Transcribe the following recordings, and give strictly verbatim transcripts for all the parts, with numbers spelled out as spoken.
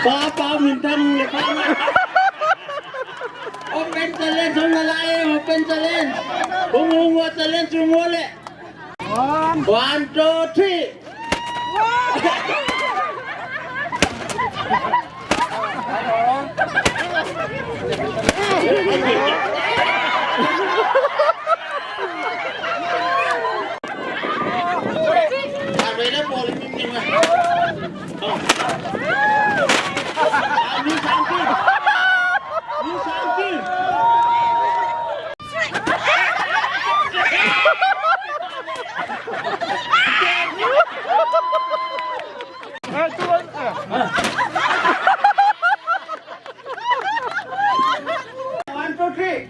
Pa, pa, minthang le pa. Open challenge, hung nalai, open challenge. Hung, hung, wa challenge, hung, wa le. One, two, three. One, two, three.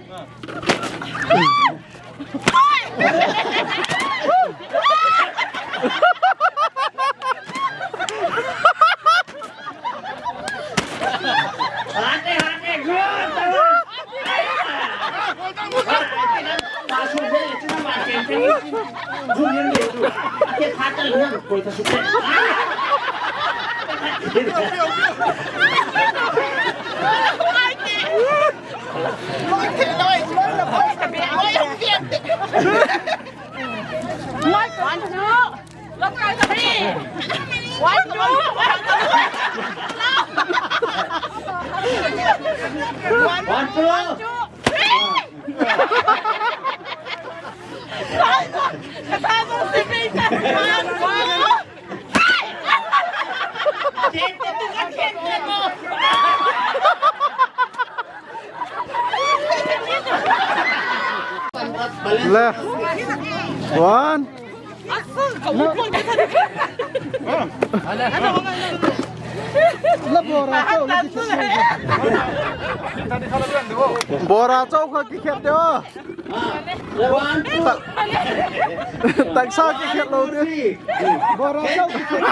One, two. One, two. One, two. One, two. Three. Le. One. Le bora chau le kikhet. Bora chau kha kikhet de o. One, two. Taksa kikhet lou de. Bora chau kikhet.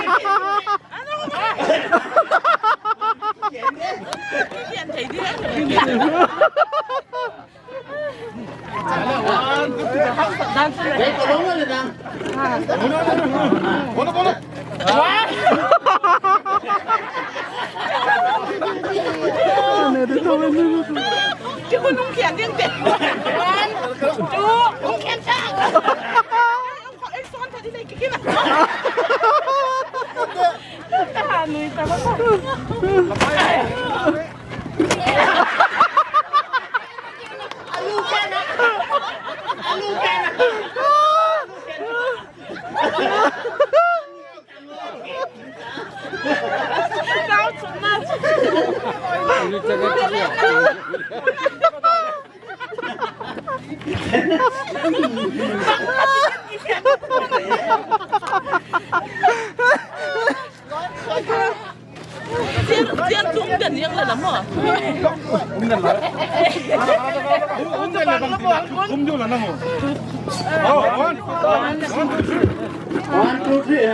One, two, three.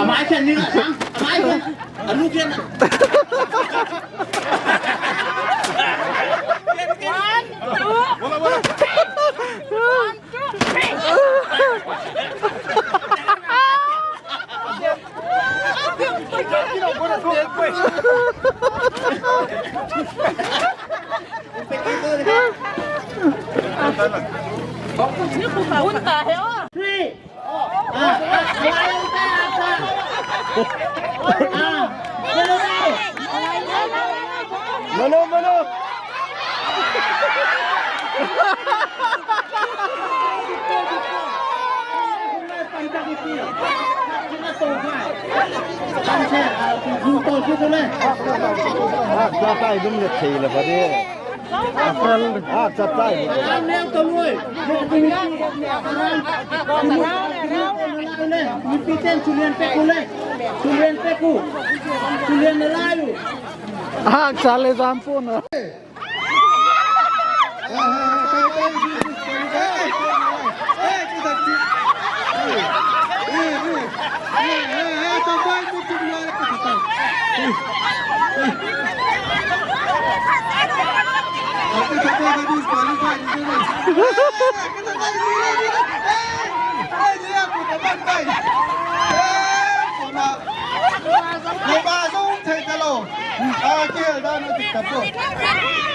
Amai khen ni la sang. Amai khen. Alu khen. One, two, three. One, two, three. Three. Mano, mano. Hak sale jampuna. Tapo.